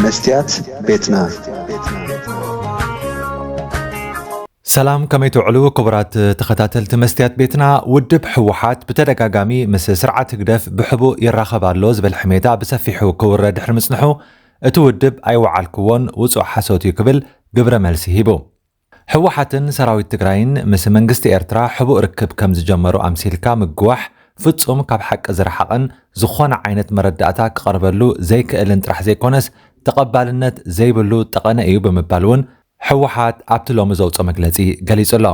መስትያት ቤትና። ሰላም፣ ከመይ ትውዕሉ ክቡራት ተኸታተልቲ መስትያት ቤትና? ውድብ ህወሓት ብተደጋጋሚ ምስ ስርዓት ህግደፍ ብሕቡእ ይራኸብ ኣሎ ዝብል ሕሜታ ብሰፊሑ ክውረ ድሕሪ ምጽንሑ፣ እቲ ውድብ ኣይወዓልክዎን፣ ውጹእ ሓሶት እዩ ክብል ግብረ መልሲ ሂቡ። ህወሓትን ሰራዊት ትግራይን ምስ መንግስቲ ኤርትራ ሕቡእ ርክብ ከም ዝጀመሩ ኣምሲልካ ምግዋሕ ፍጹም ካብ ሓቂ ዝረሓቐን ዝኾነ ዓይነት መረዳእታ ክቐርበሉ ዘይክእልን ጥራሕ ዘይኮነስ ተቐባልነት ዘይብሉ ጠቐነ እዩ ብምባል እውን ህወሓት ኣብቲ ሎሚ ዘውፅኦ መግለፂ ገሊጹ ኣሎ።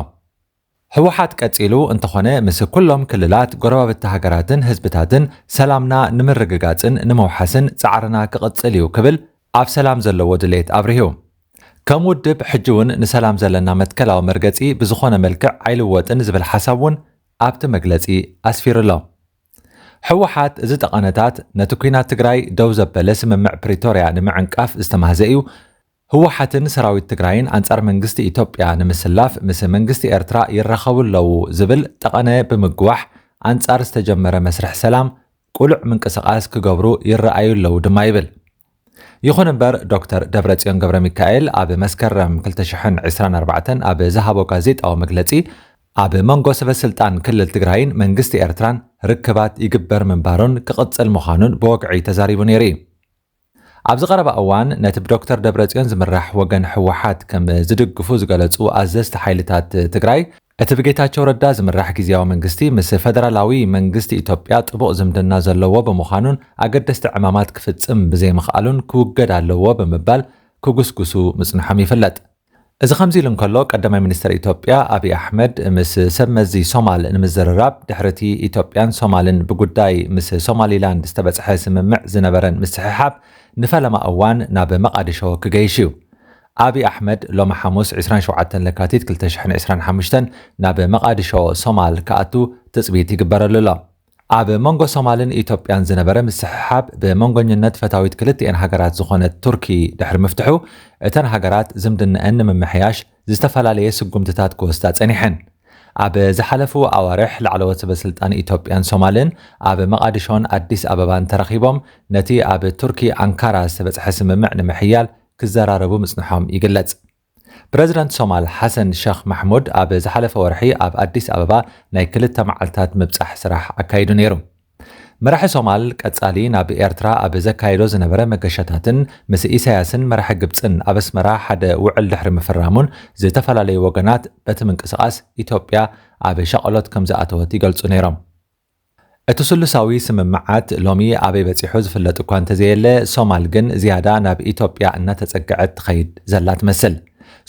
ህወሓት ቀጺሉ እንተኾነ ምስ ኩሎም ክልላት፣ ጎረባብቲ ሃገራትን ህዝብታትን ሰላምና ንምርግጋጽን ንምውሓስን ጻዕርና ክቕጽል እዩ ክብል ኣብ ሰላም ዘለዎ ድሌት ኣብሪሁ። ከም ውድብ ሕጂ እውን ንሰላም ዘለና መትከላዊ መርገጺ ብዝኾነ መልክዕ ኣይልወጥን ዝብል ሓሳብ እውን ኣብቲ መግለጺ ኣስፊሩ ኣሎ። ህወሓት እዚ ጠቐነታት ነቲ ኲናት ትግራይ ደው ዘበለ ስምምዕ ፕሪቶርያ ንምዕንቃፍ ዝተማህዘ እዩ። ህወሓትን ሰራዊት ትግራይን ኣንጻር መንግስቲ ኢትዮጵያ ንምስላፍ ምስ መንግስቲ ኤርትራ ይራኸቡ ኣለዉ ዝብል ጠቐነ ብምግዋሕ ኣንጻር ዝተጀመረ መስርሕ ሰላም ቁሉዕ ምንቅስቓስ ክገብሩ ይረኣዩ ኣለዉ ድማ ይብል። ይኹን እምበር ዶክተር ደብረጽዮን ገብረ ሚካኤል ኣብ መስከረም ክልተ ሽሕን ዕስራን ኣርባዕተን ኣብ ዝሃቦ ጋዜጣዊ መግለጺ ኣብ መንጎ ሰበ ስልጣን ክልል ትግራይን መንግስቲ ኤርትራን ርክባት ይግበር ምንባሩን ክቕጽል ምዃኑን ብወግዒ ተዛሪቡ ነይሩ እዩ። ኣብዚ ቀረባ እዋን ነቲ ብዶክተር ደብረጽዮን ዝምራሕ ወገን ህወሓት ከም ዝድግፉ ዝገለጹ ኣዘዝቲ ሓይልታት ትግራይ፣ እቲ ብጌታቸው ረዳ ዝምራሕ ግዝያዊ መንግስቲ ምስ ፈደራላዊ መንግስቲ ኢትዮጵያ ጥቡቕ ዝምድና ዘለዎ ብምዃኑን ኣገደስቲ ዕማማት ክፍጽም ብዘይምኽኣሉን ክውገድ ኣለዎ ብምባል ክጉስጉሱ ምጽንሖም ይፍለጥ። እዚ ከምዚ ኢሉ እንከሎ፣ ቀዳማይ ሚኒስተር ኢትዮጵያ ኣብይ ኣሕመድ ምስ ሰብ መዚ ሶማል ንምዝርራብ ድሕሪቲ ኢትዮጵያን ሶማልን ብጉዳይ ምስ ሶማሊላንድ ዝተበጽሐ ስምምዕ ዝነበረን ምስሕሓብ ንፈለማ እዋን ናብ መቓድሾ ክገይሽ እዩ። ኣብይ ኣሕመድ ሎሚ ሓሙስ ዕስራን ሸውዓተን ለካቲት ክልተ ሽሕን ዕስራን ሓሙሽተን ናብ መቓድሾ ሶማል ክኣቱ ትጽቢት ይግበረሉ ኣሎ። ኣብ መንጎ ሶማልን ኢትዮጵያን ዝነበረ ምስሕሓብ ብመንጎኝነት ፈታዊት ክልቲኤን ሃገራት ዝኾነት ቱርኪ ድሕሪ ምፍትሑ፣ እተን ሃገራት ዝምድነአን ንምምሕያሽ ዝተፈላለየ ስጉምትታት ክወስዳ ጸኒሐን። ኣብ ዝሓለፉ ኣዋርሕ ላዕለዎት ሰበ ስልጣን ኢትዮጵያን ሶማልን ኣብ መቓድሾን ኣዲስ ኣበባን ተራኺቦም ነቲ ኣብ ቱርኪ ኣንካራ ዝተበጽሐ ስምምዕ ንምሕያል ክዘራረቡ ምጽንሖም ይግለጽ። ፕረዚደንት ሶማል ሓሰን ሸኽ ማሕሙድ ኣብ ዝሓለፈ ወርሒ ኣብ ኣዲስ ኣበባ ናይ ክልተ መዓልታት ምብጻሕ ስራሕ ኣካይዱ ነይሩ። መራሒ ሶማል ቀጻሊ ናብ ኤርትራ ኣብ ዘካየዶ ዝነበረ መገሻታትን ምስ ኢሳያስን መራሒ ግብጽን ኣብ ኣስመራ ሓደ ውዕል ድሕሪ ምፍራሙን ዝተፈላለዩ ወገናት በቲ ምንቅስቓስ ኢትዮጵያ ኣብ ሻቕሎት ከም ዝኣተወት ይገልጹ ነይሮም። እቲ ስሉሳዊ ስምምዓት ሎሚ ኣበይ በጺሑ ዝፍለጥ እኳ እንተዘየለ፣ ሶማል ግን ዝያዳ ናብ ኢትዮጵያ እናተጸግዐት ትኸይድ ዘላ ትመስል።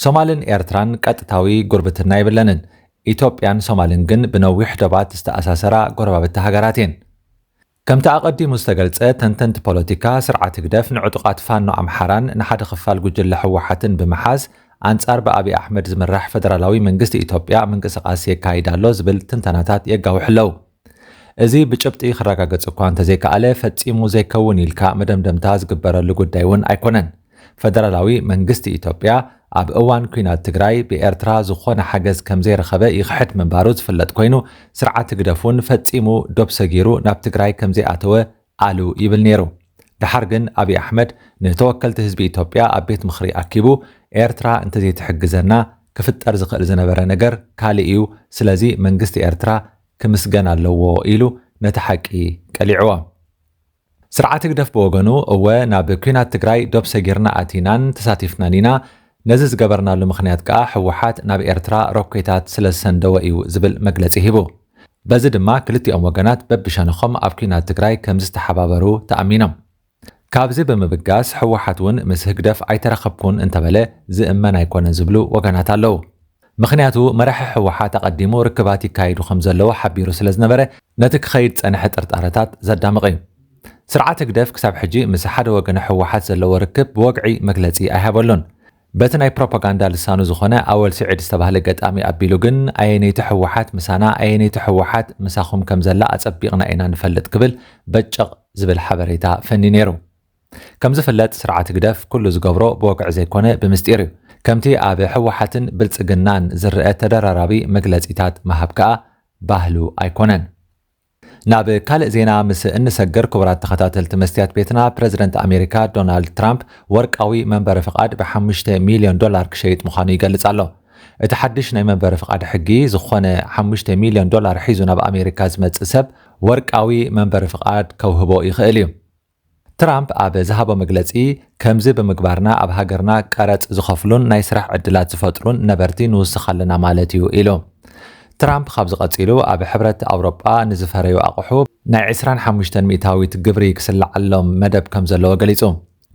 ሶማልን ኤርትራን ቀጥታዊ ጉርብትና የብለንን። ኢትዮጵያን ሶማልን ግን ብነዊሕ ዶባት ዝተኣሳሰራ ጎረባብቲ ሃገራት እየን። ከምቲ ኣቐዲሙ ዝተገልጸ፣ ተንተንቲ ፖለቲካ፣ ስርዓት ህግደፍ ንዕጡቓት ፋኖ ኣምሓራን ንሓደ ክፋል ጉጅለ ህወሓትን ብምሓዝ፣ ኣንጻር ብኣብይ ኣሕመድ ዝምራሕ ፈደራላዊ መንግስቲ ኢትዮጵያ ምንቅስቓስ የካይድ ኣሎ ዝብል ትንተናታት የጋውሑ ኣለዉ። እዚ ብጭብጢ ክረጋገጽ እኳ እንተዘይከኣለ፣ ፈጺሙ ዘይከውን ኢልካ መደምደምታ ዝግበረሉ ጉዳይ እውን ኣይኮነን። ፈደራላዊ መንግስቲ ኢትዮጵያ ኣብ እዋን ኲናት ትግራይ ብኤርትራ ዝኾነ ሓገዝ ከም ዘይረኸበ ይኽሕድ ምንባሩ ዝፍለጥ ኮይኑ፣ ስርዓት ህግደፍ እውን ፈጺሙ ዶብ ሰጊሩ ናብ ትግራይ ከም ዘይኣተወ ኣሉ ይብል ነይሩ። ደሓር ግን ኣብይ ኣሕመድ ንተወከልቲ ህዝቢ ኢትዮጵያ ኣብ ቤት ምኽሪ ኣኪቡ፣ ኤርትራ እንተዘይትሕግዘና ክፍጠር ዝኽእል ዝነበረ ነገር ካልእ እዩ፣ ስለዚ መንግስቲ ኤርትራ ክምስገን ኣለዎ ኢሉ ነቲ ሓቂ ቀሊዕዎ። ስርዓት ህግደፍ ብወገኑ፣ እወ፣ ናብ ኲናት ትግራይ ዶብ ሰጊርና ኣቲናን ተሳቲፍናን ኢና፣ ነዚ ዝገበርናሉ ምኽንያት ከኣ ህወሓት ናብ ኤርትራ ሮኬታት ስለ ዝሰንደወ እዩ ዝብል መግለጺ ሂቡ። በዚ ድማ ክልቲኦም ወገናት በብሸነኾም ኣብ ኲናት ትግራይ ከም ዝተሓባበሩ ተኣሚኖም። ካብዚ ብምብጋስ ህወሓት እውን ምስ ህግደፍ ኣይተራኸብኩን እንተበለ ዝእመን ኣይኮነን ዝብሉ ወገናት ኣለዉ። ምኽንያቱ መራሒ ህወሓት ኣቐዲሙ ርክባት ይካየዱ ከም ዘለዉ ሓቢሩ ስለ ዝነበረ ነቲ ክኸይድ ጸንሐ ጥርጣረታት ዘዳምቕ እዩ። ስርዓት ህግደፍ ክሳብ ሕጂ ምስ ሓደ ወገነ ህወሓት ዘለዎ ርክብ ብወግዒ መግለጺ ኣይሃበሉን። በቲ ናይ ፕሮፓጋንዳ ልሳኑ ዝኾነ ኣወል ስዒድ ዝተባህለ ገጣሚ ኣቢሉ ግን ኣየነይቲ ህወሓት ምሳና ኣየነይቲ ህወሓት ምሳኹም ከም ዘላ ኣጸቢቕና ኢና ንፈልጥ ክብል በጨቕ ዝብል ሓበሬታ ፈኒ ነይሩ። ከም ዝፍለጥ ስርዓት ህግደፍ ኩሉ ዝገብሮ ብወግዒ ዘይኮነ ብምስጢር እዩ። ከምቲ ኣብ ህወሓትን ብልጽግናን ዝረአ ተደራራቢ መግለጺታት ምሃብ ከኣ ባህሉ ኣይኮነን። ናብ ካልእ ዜና ምስ እንሰግር፣ ክቡራት ተኸታተልቲ መስትያት ቤትና፣ ፕረዚደንት ኣሜሪካ ዶናልድ ትራምፕ ወርቃዊ መንበሪ ፍቓድ ብ5 ሚልዮን ዶላር ክሸይጥ ምዃኑ ይገልጽ ኣሎ። እቲ ሓድሽ ናይ መንበሪ ፍቓድ ሕጊ፣ ዝኾነ 5 ሚልዮን ዶላር ሒዙ ናብ ኣሜሪካ ዝመጽእ ሰብ ወርቃዊ መንበሪ ፍቓድ ከውህቦ ይኽእል እዩ። ትራምፕ ኣብ ዝሃቦ መግለጺ፣ ከምዚ ብምግባርና ኣብ ሃገርና ቀረጽ ዝኸፍሉን ናይ ስራሕ ዕድላት ዝፈጥሩን ነበርቲ ንውስኽ ኣለና ማለት እዩ ኢሉ። ትራምፕ ካብዚ ቀጺሉ፣ ኣብ ሕብረት ኣውሮጳ ንዝፈረዩ ኣቑሑ ናይ 25% ግብሪ ክስለዓሎም መደብ ከም ዘለዎ ገሊጹ።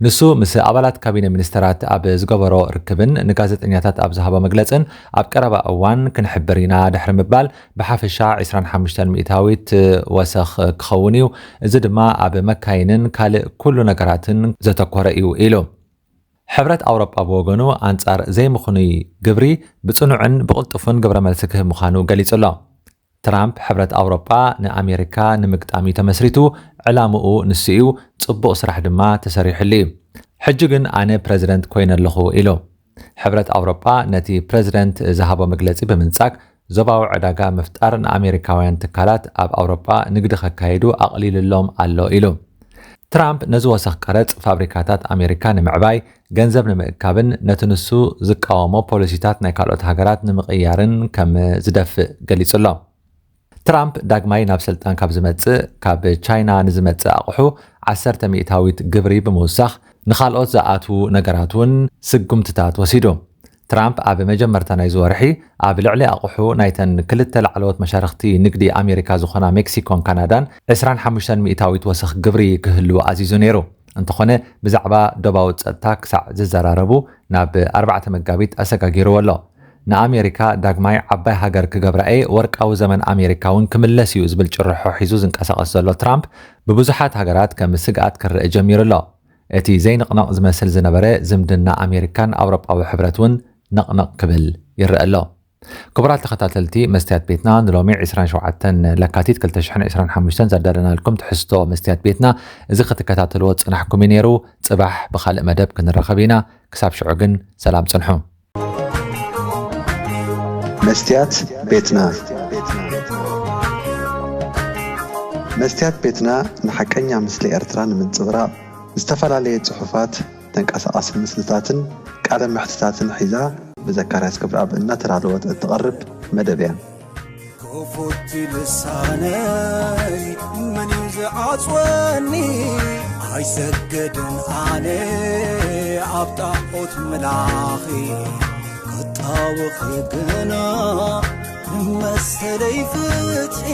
ንሱ ምስ ኣባላት ካቢነ ሚኒስተራት ኣብ ዝገበሮ ርክብን ንጋዜጠኛታት ኣብ ዝሃቦ መግለጽን፣ ኣብ ቀረባ እዋን ክንሕብር ኢና ድሕሪ ምባል፣ ብሓፈሻ 25% ወሰኽ ክኸውን እዩ። እዚ ድማ ኣብ መካይንን ካልእ ኩሉ ነገራትን ዘተኮረ እዩ ኢሉ። ሕብረት ኣውሮጳ ብወገኑ፣ ኣንጻር ዘይምኽኑይ ግብሪ ብጽኑዕን ብቕልጡፍን ግብረ መልሲ ክህብ ምዃኑ ገሊጹ ኣሎ። ትራምፕ፣ ሕብረት ኣውሮጳ ንኣሜሪካ ንምግጣም እዩ ተመስሪቱ፣ ዕላምኡ ንሱ እዩ፣ ጽቡቕ ስራሕ ድማ ተሰሪሕሉ እዩ። ሕጂ ግን ኣነ ፕረዚደንት ኮይነ ኣለኹ ኢሉ። ሕብረት ኣውሮጳ ነቲ ፕረዚደንት ዝሃቦ መግለጺ ብምንጻግ፣ ዞባዊ ዕዳጋ ምፍጣር ንኣሜሪካውያን ትካላት ኣብ ኣውሮጳ ንግዲ ከካይዱ ኣቕሊልሎም ኣሎ ኢሉ። ትራምፕ ነዚ ወሰኽ ቀረጽ ፋብሪካታት ኣሜሪካ ንምዕባይ፣ ገንዘብ ንምእካብን ነቲ ንሱ ዝቃወሞ ፖሊሲታት ናይ ካልኦት ሃገራት ንምቕያርን ከም ዝደፍእ ገሊጹ ኣሎ። ትራምፕ ዳግማይ ናብ ስልጣን ካብ ዝመጽእ፣ ካብ ቻይና ንዝመጽእ ኣቑሑ 10% ግብሪ ብምውሳኽ፣ ንኻልኦት ዝኣትዉ ነገራት እውን ስጉምትታት ወሲዱ። ትራምፕ ኣብ መጀመርታ ናይዚ ወርሒ ኣብ ልዕሊ ኣቑሑ ናይተን ክልተ ላዕለዎት መሻርኽቲ ንግዲ ኣሜሪካ ዝኾና ሜክሲኮን ካናዳን 25% ወሰኽ ግብሪ ክህሉ ኣዚዙ ነይሩ። እንተኾነ፣ ብዛዕባ ዶባዊ ጸጥታ ክሳዕ ዝዘራረቡ ናብ ኣርባዕተ መጋቢት ኣሰጋጊርዎ ኣሎ። ንኣሜሪካ ዳግማይ ዓባይ ሃገር ክገብራ እየ፣ ወርቃዊ ዘመን ኣሜሪካ እውን ክምለስ እዩ ዝብል ጭርሖ ሒዙ ዝንቀሳቐስ ዘሎ ትራምፕ፣ ብብዙሓት ሃገራት ከም ስግኣት ክረአ ጀሚሩ ኣሎ። እቲ ዘይንቕነቕ ዝመስል ዝነበረ ዝምድና ኣሜሪካን ኣውሮጳዊ ሕብረት እውን ነቕነቕ ክብል ይረአ ኣሎ። ክቡራት ተኸታተልቲ መስትያት ቤትና፣ ንሎሚ 27 ለካቲት 2025 ዘዳለናልኩም ትሕዝቶ መስትያት ቤትና እዚ ክትከታተልዎ ዝጸናሕኩም እዩ ነይሩ። ጽባሕ ብኻልእ መደብ ክንራኸብ ኢና። ክሳብ ሽዑ ግን ሰላም ጽንሑ። መስትያት ቤትና። መስትያት ቤትና ንሓቀኛ ምስሊ ኤርትራ ንምንጽብራቕ፣ ዝተፈላለየ ጽሑፋት፣ ተንቀሳቓሲ ምስልታትን ቃለ መሕትታትን ሒዛ ብዘካርያስ ገብረኣብ እናተዳለወት እትቐርብ መደብ እያ። ክፉት ልሳነይ መን እዩ ዝዓጽወኒ? ኣይሰግድን ኣነ ኣብ ጣዖት ምላኺ፣ ክጣወኺ ግና ንመሰለይ ፍትሒ።